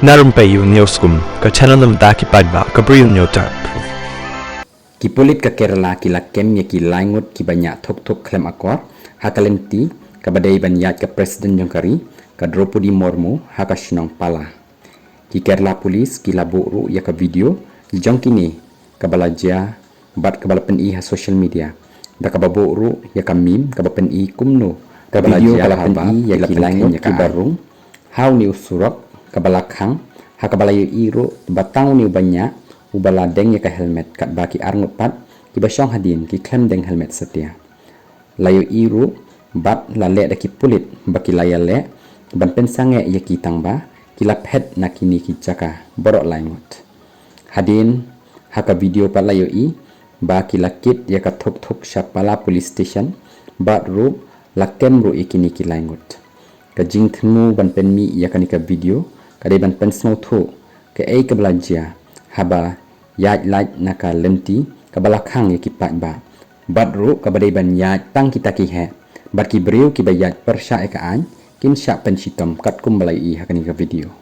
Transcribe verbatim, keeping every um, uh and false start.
Na Rumpei U News Kum, ka channel na bynta ki paidbah, ka Bri U News Tap. Ki pulit ka Kerala ki la kem ïa ki lai ngut kiba ñiah thuk thuk khlem akor ha ka lynti kaba dei ban ïaid ka President jong ka ri, ka Droupadi Murmu, ha ka shnong Pala. Ki Kerala Police ki la buh ruh ïa ka video jong kine kaba la jia bad kaba la pyni ha social media, da kaba buh ruh ïa ka meme kaba pyni kumno kaba la jia, ka la pyni ïa ki lai ngut kiba rung ha une u surok kaba la khang, ha kaba la ïohi ruh ba tang une uba ñiah uba la deng ïa ka helmet, katba ki ar ngut pat kiba shong hadien ki khlem deng helmet satia. La ïohi ruh bad la leh da ki pulit ba ki la ïaleh ban pynsangeh ïa ki tang ba ki la phet na kine ki jaka baroh lai ngut. Hadien ha ka video pat la ïohi ba ki la kit ïa ka thuk thuk sha Pala Police Station bad ruh la kem ruh ïa kine ki lai ngut. Ka jingthmu ban pynmih ïa kane ka video ka dei ban pynsngewthuh kaei kaba la jia haba ïaid lait na ka lynti kaba la khang ïa ki paidbah, bad ruh kaba dei ban ïaid tang kita ki heh, bad ki briew kiba ïaid pyrshah ïa ka aiñ kin shah pynshitom katkum ba la ïohi ha kane ka video.